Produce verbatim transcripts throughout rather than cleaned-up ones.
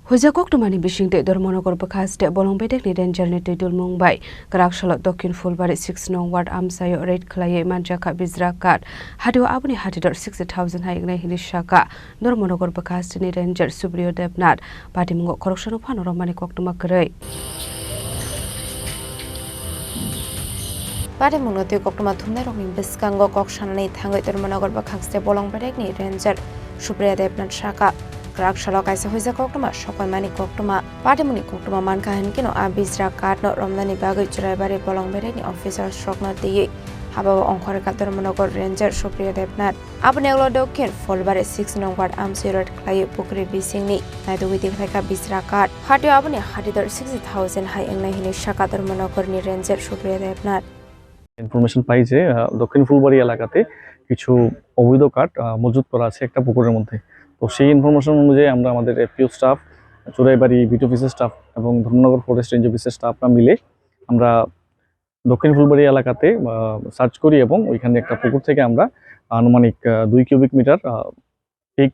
Huijak koktwmani bisingtwi Dharmanagar bwkha haste Bolong bedekni ranger ni twi dulmung bai kwrak salo Dokhin Phulbari six nong ward amchaio raid khwlaiwi manjakha bijra kath. Hatio aboni hatidor sixty thousand hai wngnai hinwi sakha Dharmanagar bwkha hasteni ranger Supriyo Debnath. Patimungo khoroksano phano romani koktwma kwrwi. Patimungno twi koktwma thumnairokni bwskango kok sanani thangwi Dharmanagar bwkha haste Bolong bedekni ranger Supriya Debnath sakha, kwrak salo kaisa huijak koktwma sokoimani koktwma. Patimungni koktwma mankha hinkhe no a bijra kathno romnani bagwi Churaibari Bolong bedekni officers rokno twiwi habao ongkhorkha Dharmanagar ranger Supriya Debnath. Aboni ulo Dokhin Phulbari six nong ward amchaio raid khwlaiwi pukri bisingni naitugwi tikhlaikha bijra kath. Hatio aboni hatidor sixty thousand hai wngnai hinwi sakha Dharmanagarni ranger Supriya Debnath. Information পাই যে, আহ, দক্ষিণ ফুলবাড়ি এলাকাতে কিছু অবৈধ কাঠ, আহ, মজুত করা আছে একটা পুকুরের মধ্যে। তো সেই ইনফরমেশন অনুযায়ী আমরা আমাদের এফপিও স্টাফ, চুরাইবাড়ি বিট অফিসের স্টাফ এবং ধর্মনগর ফরেস্ট রেঞ্জ অফিসের স্টাফরা মিলে আমরা দক্ষিণ ফুলবাড়ি এলাকাতে, আহ, সার্চ করি এবং ওইখানে একটা পুকুর থেকে আমরা আনুমানিক, আহ, দুই কিউবিক মিটার, আহ, ঠিক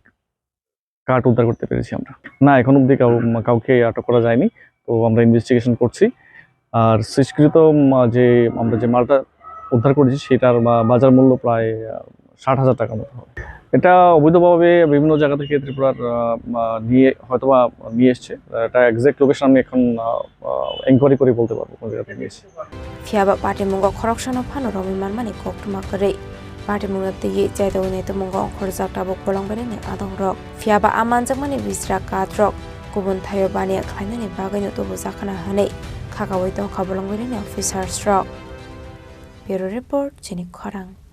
কাঠ উদ্ধার করতে পেরেছি আমরা। না, এখন অবধি কাউ-, কাউকে আটক করা যায়নি। তো আমরা ইনভেস্টিগেশন করছি। আর শেষকৃত, উম, যে আমরা যে মালটা উদ্ধার করেছি, সেটার বা-, বাজার মূল্য প্রায়, আহ, ষাট হাজার টাকার মতো হবে। এটা অবৈধভাবে বিভিন্ন জায়গা থেকে ত্রিপুরার, আহ, আহ, নিয়ে, হয়তোবা নিয়ে এসছে। এটা এক্সাক্ট লোকেশন আমি এখন, আহ, আহ, এনকোয়ারি করে বলতে পারবো কোন জায়গা থেকে নিয়ে এসছে। Phiya ba patimungo khoroksano phano romwi manmani koktwma kwrwi. Patimungno twiwi chaitogwi naitumungo ongkhorjak tabuk Bolong bedekni adongrok. Phiya ba a manjakmani bijra katrok kubun thaio baniya khlainani bagwino tubujakhana hwnwi khakaui tongkha Bolong bedekni officers rok. Bureau Report, Chini Khorang.